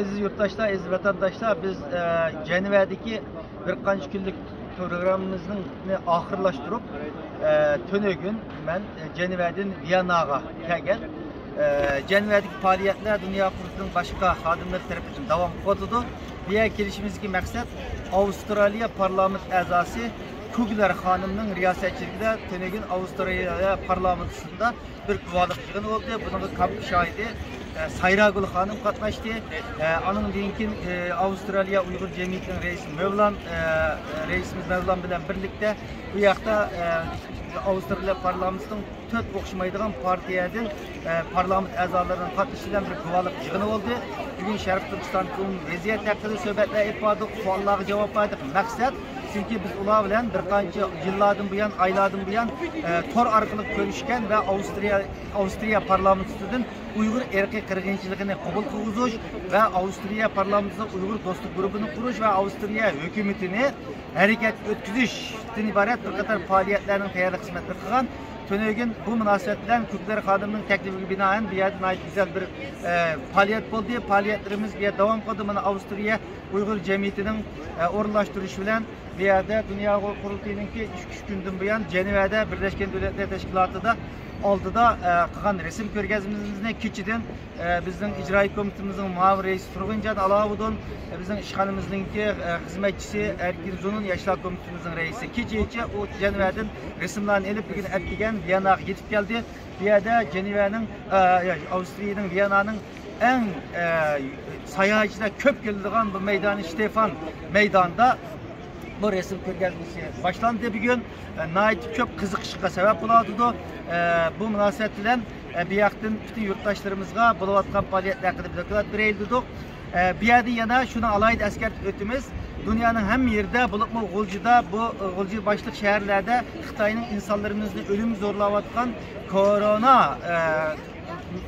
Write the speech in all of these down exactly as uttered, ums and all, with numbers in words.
ئەزىز يۇرتداشلار، ئەزىز ۋەتەنداشلار، بىز، ئە، جەنۋەدىكى بىر قانچە كۈنلۈك پروگراممىمىزنى ئاخىرلاشتۇرۇپ، ئە، تۈنۈگۈن مەن، ئە، جەنۋەدىن ۋىياناغا كەلگەن. ئە، جەنۋەدىكى پائالىيەتلەر دۇنيا قۇرۇلتىيىنىڭ باشقا خادىملىرى تەرىپىدىن داۋام قىلىۋاتىدۇ. بۇ يەرگە كېلىشىمىزدىكى مەقسەت ئاۋسترالىيە پارلامېنت ئەزاسى كۇگلەر خانىمنىڭ رىياسەتچىلىكىدە تۈنۈگۈن ئاۋسترالىيە پارلامېنتىدا بىر گۇۋاھلىق يىغىنى بولدى. بۇنىڭغا كامپ شاھىتى، ئە، سايراگۈل خانىم قاتناشتى. ئە، ئانىڭدىن كېيىن، ئە، ئاۋسترالىيە ئۇيغۇر جەمئىيىتىنىڭ رەئىسى مەۋلان، ئە، رەئىسىمىز مەۋلان بىلەن بىرلىكتە بۇ ياقتا، ئە، ئاۋسترالىيە پارلامېنتىنىڭ تۆت ئوخشىمايدىغان پارتىيەدىن، ئە، پارلامېنت ئەزالىرىنىڭ قاتنىشىشى بىلەن بىر گۇۋاھلىق يىغىنى بولدى. بۈگۈن شەرقىي تۈركىستاندىكى ئومۇمىي ۋەزىيەت ھەققىدە سۆھبەتلەر ئېلىپ باردۇق، سوئاللارغا جاۋاب بەردۇق. مەقسەت، چۈنكى بىز ئۇلار بىلەن بىر قانچە يىللاردىن بۇيان، ئايلاردىن بۇيان، ئە، تور ئارقىلىق كۆرۈشكەن ۋە ئاۋسترىيە، ئاۋسترىيە پارلامېنتىدىن ئۇيغۇر ئىرقىي قىرغىنچىلىقىنى قوبۇل قىلغۇزۇش ۋە ئاۋسترىيە پارلامېنتىدا ئۇيغۇر دوستلۇق گۇرۇپپىنى قۇرۇش ۋە ئاۋسترىيە ھۆكۈمىتىنى ھەرىكەتكە ئۆتكۈزۈشتىن ئىبارەت بىر قاتار پائالىيەتلەرنىڭ تەييارلىق خىزمەتلىرى قىلغان. تۈنۈگۈن بۇ مۇناسىۋەت بىلەن كۇگلەر خانىمنىڭ تەكلىپىگە بىنائەن بۇ يەردە ناھايىتى گۈزەل بىر، ئە، پائالىيەت بولدى. پائالىيەتلىرىمىز بۇ يەردە داۋام قىلدى. مانا ئاۋسترىيە ئۇيغۇر جەمئىيىتىنىڭ، ئە، ئورۇنلاشتۇرۇشى بىلەن بۇ يەردە دۇنيا ئۇيغۇر قۇرۇلتىيىنىڭكى ئىككى ئۈچ كۈندىن بۇيان جەنۋەدە بىرلەشكەن دۆلەتلەر تەشكىلاتىدا ئالدىدا، ئە، قىلغان رەسىم كۆرگەزمىمىزنى كېچىدىن، ئە، بىزنىڭ ئىجرائىي كومىتېتىمىزنىڭ مۇئاۋىن رەئىسى تۇرغۇنجان ئالاۋۇدۇن، ئە، بىزنىڭ ئىشخانىمىزنىڭكى، ئە، خىزمەتچىسى ئەركىن زۇنۇن، ياشلار كومىتېتىمىزنىڭ رەئىسى كېچىچە ئۇ جەنۋەدىن رەسىملەرنى ئېلىپ، بۈگۈن ئەتىگەن ۋىياناغا يېتىپ كەلدى. بۇ يەردە جەنۋەنىڭ، ئە، ئاۋسترىيەنىڭ ۋىيانانىڭ ئەڭ، ئە، ساياھەتچىلەر كۆپ كېلىدىغان بۇ مەيدانى، شتېفان مەيدانىدا بۇ رەسىم كۆرگەزمىسى باشلاندى بۈگۈن. ئە، ناھايىتى كۆپ قىزىقىشقا سەۋەب بولۇۋاتىدۇ. ئە، بۇ مۇناسىۋەت بىلەن، ئە، بۇ ياقتىن پۈتۈن يۇرتداشلىرىمىزغا بولۇۋاتقان پائالىيەتلەر ھەققىدە بىر دوكلات بېرەيلى دېدۇق. ئە، بۇ يەردە يەنە شۇنى ئالاھىدە ئەسكەرتىپ ئۆتىمىز. دۇنيانىڭ ھەممە يېرىدە، بولۇپمۇ غۇلجىدا، بۇ، ئە، غۇلجا باشلىق شەھەرلەردە خىتاينىڭ ئىنسانلىرىمىزنى ئۆلۈمگە زورلاۋاتقان كورونا، ئە،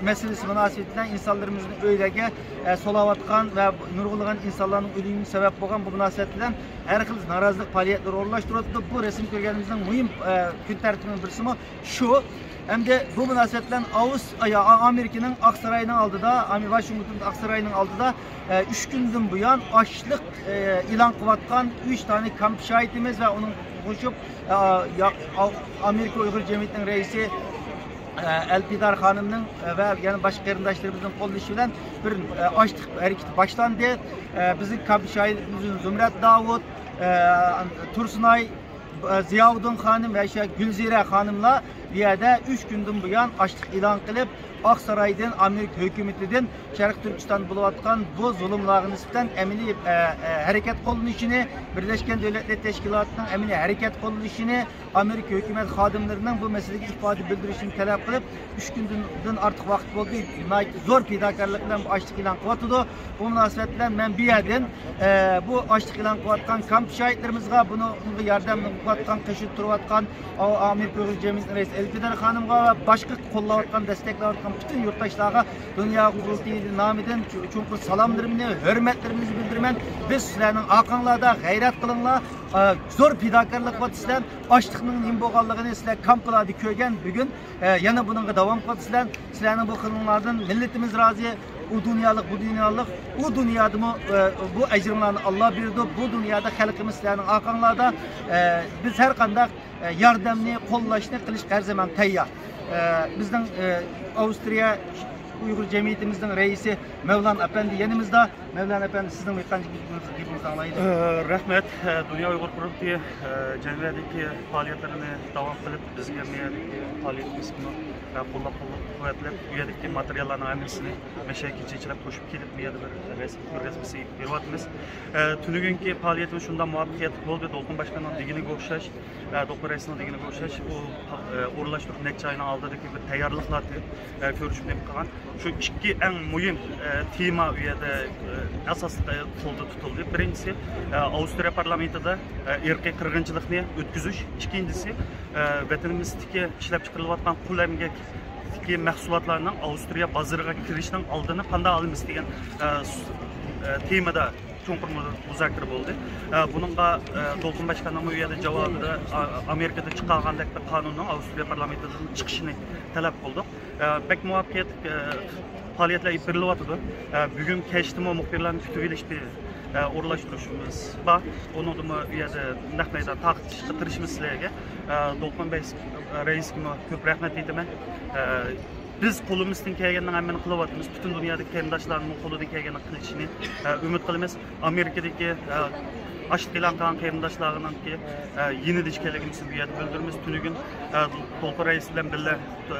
مەسىلىسى مۇناسىۋىتى بىلەن ئىنسانلىرىمىزنى ئۆيلەرگە، ئە، سولاۋاتقان ۋە نۇرغۇنلىغان ئىنسانلارنىڭ ئۆلۈمىگە سەۋەب بولغان بۇ مۇناسىۋەت بىلەن ھەر خىل نارازىلىق پائالىيەتلىرى ئورۇنلاشتۇرۇۋاتىدۇ. بۇ رەسىم كۆرگەنىمىزنىڭ مۇھىم، ئە، كۈن تەرتىپىنىڭ بىرسىمۇ شۇ. ئەمدى بۇ مۇناسىۋەت بىلەن ئاۋس-، ئايا-، ئا-، ئامېرىكىنىڭ ئاقساراينىڭ ئالدىدا، ئامې-، ۋاشىنگتون ئاقساراينىڭ ئالدىدا، ئە، ئۈچ كۈندىن بۇيان ئاچلىق، ئە، ئېلان قىلىۋاتقان ئۈچ دانە كامپ شاھىتىمىز ۋە ئۇنىڭغا قوشۇپ، ئە، يا-، ئا-، ئامېرىكا ئۇيغۇر جەمئىيىتىنىڭ رەئىسى، ئە، ئەلپىدار خانىمنىڭ، ئە، ۋە يەنە باشقا قېرىنداشلىرىمىزنىڭ قوللىشى بىلەن بىر، ئە، ئاچلىق ھەرىكىتى باشلاندى. ئە، بىزنىڭ كامپ شاھىتىمىز زۇمرەت داۋۇت، ئە، تۇرسۇنئاي، ئە، زىياۋۇدۇن خانىم ۋە شۇ گۈلزىرە خانىملار بۇ يەردە ئۈچ كۈندىن بۇيان ئاچلىق ئېلان قىلىپ، ئاقسارايدىن، ئامېرىكا ھۆكۈمىتىدىن شەرقىي تۈركىستان بولۇۋاتقان بۇ زۇلۇملارغا نىسبەتەن ئەمەلىي، ئە، ئە، ھەرىكەت قوللىنىشىنى، بىرلەشكەن دۆلەتلەر تەشكىلاتىنىڭ ئەمەلىي ھەرىكەت قوللىنىشىنى، ئامېرىكا ھۆكۈمەت خادىملىرىنىڭ بۇ مەسىلىگە ئىپادە بىلدۈرۈشىنى تەلەپ قىلىپ، ئۈچ كۈندىن ئارتۇق ۋاقىت بولدى. ناھايىتى زور پىداكارلىق بىلەن بۇ ئاچلىق ئېلان قىلىۋاتىدۇ. بۇ مۇناسىۋەت بىلەن مەن بۇ يەردىن، ئە، بۇ ئاچلىق ئېلان قىلىۋاتقان كامپ شاھىتلىرىمىزغا، بۇنىڭغا ياردەم قىلىۋاتقان، قېشىدا تۇرۇۋاتقان ئا-، ئامېرىكا ئۇيغۇر جەمئىيىتىنىڭ رەئىسى ئەلپىدار خانىمغا ۋە باشقا قوللاۋاتقان، دەستەكلەۋاتقان پۈتۈن يۇرتداشلارغا دۇنيا قۇرۇلتىيى نامىدىن چوڭقۇر سالاملىرىمنى، ھۆرمەتلىرىمنى بىلدۈرىمەن. بىز سىلەرنىڭ ئارقاڭلاردا، غەيرەت قىلىڭلار. ئە، زور پىداكارلىق قىلىۋاتىسىلەر. ئاچلىقنىڭ نېمە بولغانلىقىنى سىلەر كامپلاردا كۆرگەن. بۈگۈن، ئە، يەنە بۇنىڭغا داۋام قىلىۋاتىسىلەر. سىلەرنىڭ بۇ قىلغىنىڭلاردىن مىللىتىمىز رازى. ئۇ دۇنيالىق، بۇ دۇنيالىق، ئۇ دۇنيادىمۇ، ئە، بۇ ئەجرىڭلارنى ئاللا بېرىدۇ. بۇ دۇنيادا خەلقىمىز سىلەرنىڭ ئارقاڭلاردا. ئە، بىز ھەر قانداق، ئە، ياردەمنى، قوللاشنى قىلىشقا ھەر زامان تەييار. ئە، بىزنىڭ، ئە، ئاۋسترىيە ئۇيغۇر جەمئىيىتىمىزنىڭ رەئىسى مەۋلان ئەپەندى يېنىمىزدا. مەۋلان ئەپەندى، سىزنىڭ ئېيتقان گېپىڭىزنى ئاڭلايلى. ئە، رەھمەت. ئە، دۇنيا ئۇيغۇر قۇرۇلتىيى، ئە، جەنۋەدىكى پائالىيەتلىرىنى داۋام قىلىپ، بىزگە مۇ يەردىكى پائالىيىتىمىزگىمۇ، ئە، قوللاپ قۇۋۋەتلەپ، بۇ يەردىكى ماتېرىياللارنىڭ ھەممىسىنى مەشە كېچىچىلەپ قوشۇپ كېلىپ، بۇ يەردە بىر رەسىم كۆرگەزمىسى بېرىۋاتىمىز. ئە، تۈنۈگۈنكى پائالىيىتىمىز شۇنداق مۇۋەپپەقىيەتلىك بولدى. دولقۇن باشقاننىڭ دېگىنىگە ئوخشاش، ئە، دولقۇن رەئىسنىڭ دېگىنىگە ئوخشاش، ئۇ، ئە، ئورۇنلاشتۇرۇپ نەچچە ئاينىڭ ئالدىدىكى بىر تەييارلىقلارنى، ئە، كۆرۈشۈپ نېمە قىلغان. شۇ ئىككى ئەڭ مۇھىم، ئە، تېما ئۇ يەردە، ئە، ئاساسلىق، ئە، قولدا تۇتۇلدى. بىرىنچىسى، ئە، ئاۋسترىيە پارلامېنتىدا، ئە، ئىرقىي قىرغىنچىلىقنى ئۆتكۈزۈش. ئىككىنچىسى، ئە، ۋەتىنىمىزدىكى ئىشلەپچىقىرىلىۋاتقان قۇل ئەمگەكتىكى مەھسۇلاتلارنىڭ ئاۋسترىيە بازىرىغا كىرىشىنىڭ ئالدىنى قانداق ئالىمىز دېگەن، ئە، س-، تېمىدا چوڭقۇر مۇ-، مۇزاكىرە بولدى. ئە، بۇنىڭغا، ئە، دولقۇن باشقاننىڭمۇ ئۇ يەردە جاۋابىدا، ئا-، ئامېرىكىدا چىقارغاندەك بىر قانۇننىڭ ئاۋسترالىيە پارلامېنتىدىن چىقىشىنى تەلەپ قىلدۇق. ئە، بەك مۇۋەپپەقىيەتلىك، ئە، پائالىيەتلەر ئېلىپ بېرىلىۋاتىدۇ. ئە، بۈگۈن كەچتىمۇ مۇخبىرلارنى كۈتۈۋېلىش بىر، ئە، ئورۇنلاشتۇرۇشىمىز بار. ئۇنىڭدىمۇ ئۇ يەردە نەق مەيدان تارقىتىشقا تىرىشىمىز سىلەرگە. ئە، دولقۇن بەي رەئىسكىمۇ كۆپ رەھمەت ئېيتىمەن. ئە، بىز قولىمىزدىن كەلگەننىڭ ھەممىنى قىلىۋاتىمىز. پۈتۈن دۇنيادىكى قېرىنداشلارنىڭ قولىدىن كەلگەننى قىلىشىنى، ئە، ئۈمىد قىلىمىز. ئامېرىكىدىكى، ئە، ئاچلىق ئېلان قىلغان قېرىنداشلارنىڭكى، ئە، يېنىدا ئىكەنلىكىمىزنى بۇ يەردە بىلدۈرىمىز. تۈنۈگۈن، ئە، دولقۇن رەئىس بىلەن بىللە، ئە،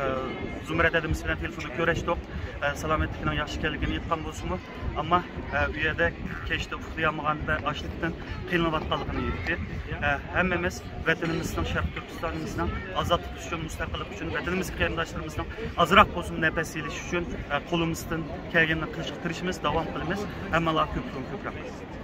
زۇمرەت ھەدىمىز بىلەن تېلېفوندا كۆرۈشتۇق. ئە، سالامەتلىكىنىڭ ياخشى ئىكەنلىكىنى ئېيتقان بولسىمۇ، ئەمما، ئە، ئۇ يەردە كەچتە ئۇخلىيالمىغان ۋە ئاچلىقتىن قىينىلىۋاتقانلىقىنى ئېيتتى. ئە، ھەممىمىز ۋەتىنىمىزنىڭ، شەرقىي تۈركىستانىمىزنىڭ ئازادلىقى ئۈچۈن، مۇستەقىللىق ئۈچۈن، ۋەتىنىمىزدىكى قېرىنداشلىرىمىزنىڭ ئازراق بولسىمۇ نەپەس ئېلىشى ئۈچۈن، ئە، قولىمىزدىن كەلگىنىنى قىلىشقا تىرىشىمىز، داۋام قىلىمىز. ھەممىڭلارغا كۆپتىن كۆپ رەھمەت.